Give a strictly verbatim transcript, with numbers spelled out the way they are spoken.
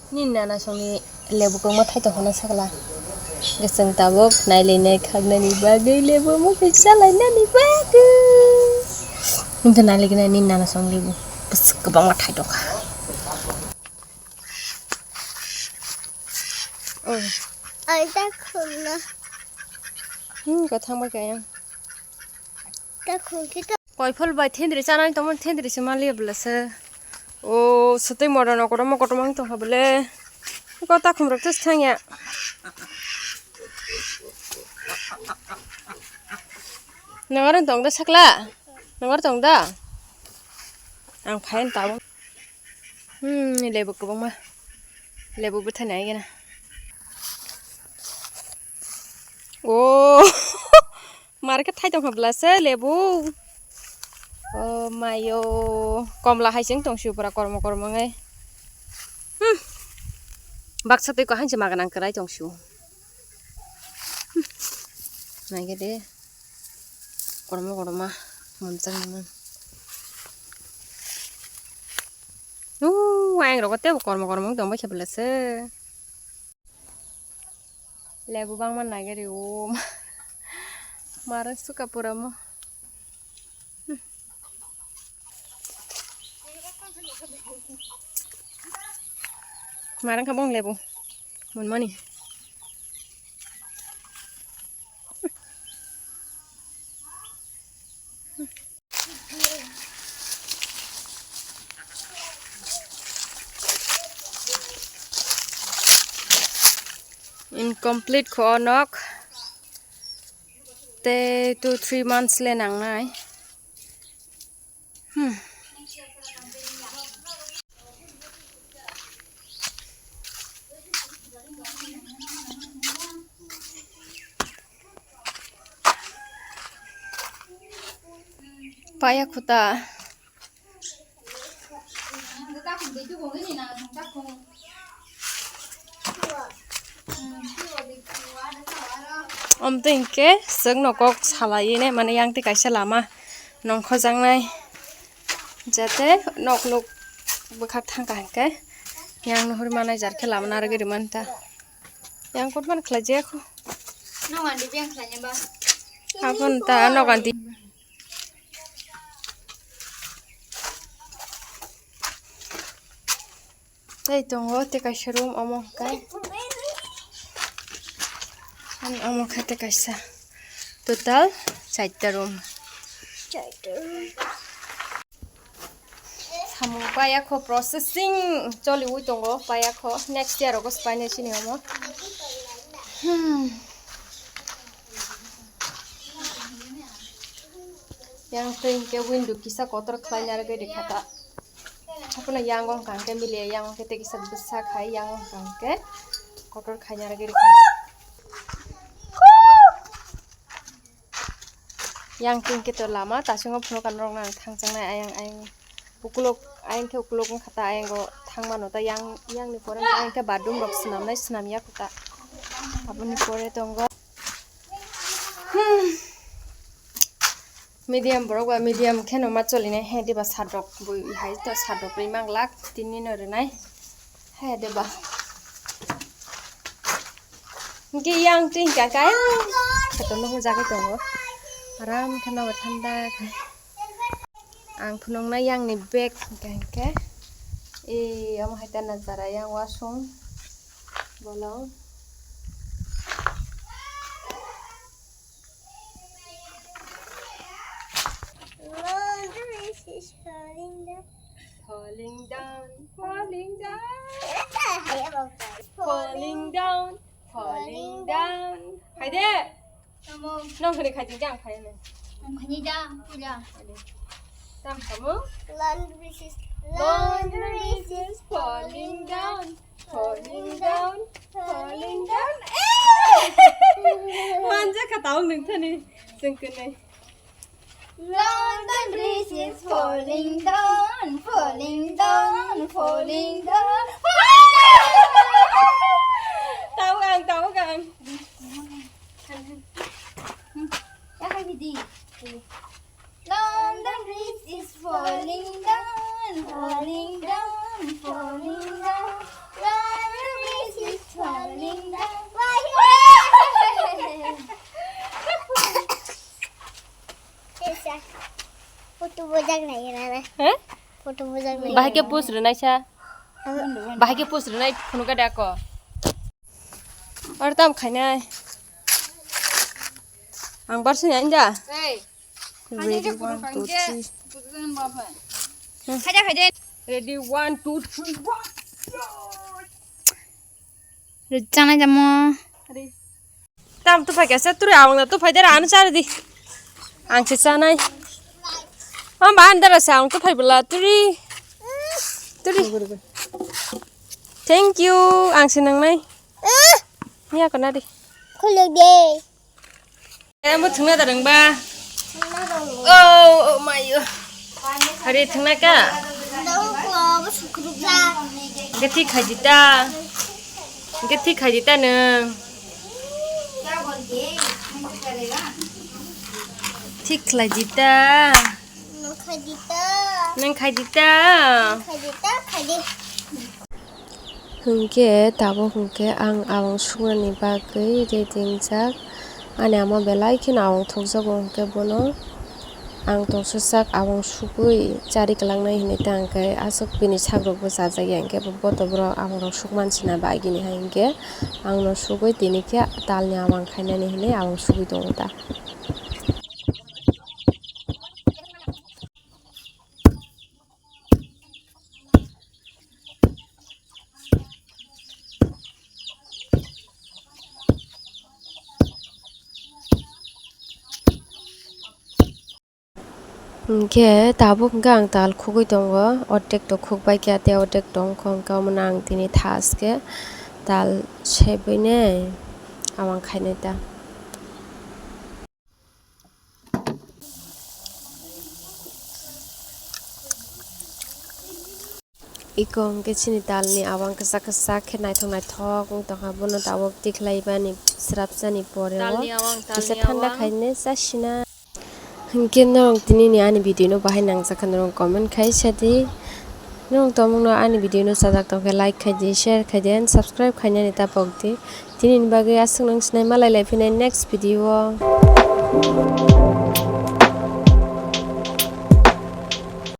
Nini nana songni lebu kwbangma thai tongkha na sakla. Kwchwng tabuk nailainai kharnani bagwi lebu mukhui chalainani bagwi. Nini nailaigwna nini nana song lebu. Bwswk kwbangma thai tongkha. Oh. Ai, ta khumna. Hmm, kwthang bai kaya. Ta khum ki ta. Koiphol bai thindri chanai tongmani thindri se maliya bwlasa. O, swtwi modern o kotorma kotorma wng tongkha bwle. Iko takhum rok tei thangya. Nang aro tong da sakla? Nang aro tong da? Ang phayan tabuk. Hmm, lebu kwbangma. Lebu bwthai nai gana. O, mare khe thai tongkha bwlasa lebu. O mayo, komla hai se wng tong sio pura kormo kormo wngwi. Hmm. Baksa twi ko hai se maga nang kwrai tong sio. Hmm. Nai khe de. Kormo korma monjak nang. Uuu, ayang rogo tebo kormo kormo wng tong bai khe bwlasa. Lebu bangma nagari o. Mara suka pura mo. Mara kha bong lebu. Mon mani. Incomplete kho nok. Tei two three months le nangnai. Hmm. Paya khuta. Omtwi hinkhe chwkno kok salaiwi nai mani yang twi kaisa lama nongkhojaknai, jate nok nuk bwkhak thangkha hinkhe yang nuhur manai jar khe lama narwgwi rwmani ta. Yang kotmani khlai jaya kho. Nok anti biyang khlai nai ba? Aboni ta nok anti. Tei tongo tei kaisa room omo hwnkhe. Ani omo khe tei kaisa. Total chaita room. Chaita room. Samung paya kho processing choliwi tongo, paya kho next year rogo se painai sini omo. Hmm. Yang twi hinkhe window kisa kotor khlai narwgwi rikha ta. Haphano yang wngkha hinkhe miliya yang wngkhe tei kisa bwsa khai yang wngkha hinkhe kotor khai narwgwi rikha. Yang twi hinkhe to lama tasingo phunukha norokno ang thangjaknai ayang ayang. Ukulok, ayang khe ukulok wngkha ta, ayang o thang mano ta, yang, yang ni pore ayang khe bathroom rok swnamnai, swnam ya kho ta. Aboni pore tongo. Hmm. Medium borok ba medium khe no ma choli nai, he diba sadok bui hai to sadok ri mang lak tini no rinai. He diba. Hingke yang twi hingka kai. Khe to no jagwi tongo. Aram khe no thanda khai. Ang phunuknai yang ni bag hingka hinkhe, ee, omo hai ta najara yang wasung bolong. Falling down, falling down, falling down, falling down. Hai de. Tamo. Nong khani khai jang khai ne. Nong khani da, puja. Tam tamo. Laundry is, laundry is falling down, falling down, falling down. Manja kha taung nung thani. Sengkene. London Bridge is falling down, falling down, falling down. Tahu kan, tahu kan. Ya, kan, Didi. London Bridge is falling down, falling down, falling down. Bahai khe post rwnai sa. Bahai khe post rwnai phunuk gada ko. Ar tam khainai. Ang bar sini anja. Ready, one, two, three. Khaja, khaja. Ready, one, two, three, one. Rwchana jamo. Tam tu phai kasa turi awang tu phai dera anu chari di. Ang se chanai. Am ban dera sa ang tu phai bela turi. Turi. Thank you. Ang se nangnai. Nia kona di. Khuluk de. Eh, mo thwngna da rwngba? Oh, oh my, oh. Hari thwngna ka? Gathi khaji ta. Gathi khaji ta nwng. Thik khlaiji ta. Nwng khaidi ta. Nwng khaidi ta. Khaidi ta, khaidi. Hwnkhe tabuk hwnkhe ang awang suknani bagwi ready wngjak. Ani ama belai kheno awang thokjago hwnkhe bono ang tongsasak awang sugwi chari kwlangnai hinwi ta hwnkhe aswk bini sakrokbo chajakya hwnkhe bo botobrok awangrok sukmansina bagini hai hwnkhe angno sugwi tini khe talni awang khainani hinwi awang sugwi tongo ta. Hwnkhe tabuk hwnkhe ang tal khugwi tongo, ordek to khukbai kha tei ordek tongkha, hwnkhe omono ang tini thaskhe tal sebwini awang khainai ta. Iko hwnkhe chini talni awang kwchak kwchak khe naithok naithok wng tongkha, bono tabuk tikhlai bani swrapsani pore o kisa thanda khainai chasina. Hwnkhe norok tinini ani video no bahai nangjakha, norok comment khai sadi. Norok tongmungno ani video no chajak tongkhe like khaidi, share khaidi and subscribe khainani ta pokdi. Tinini bagwi aswk nang sinai, malai lai phinai next video o.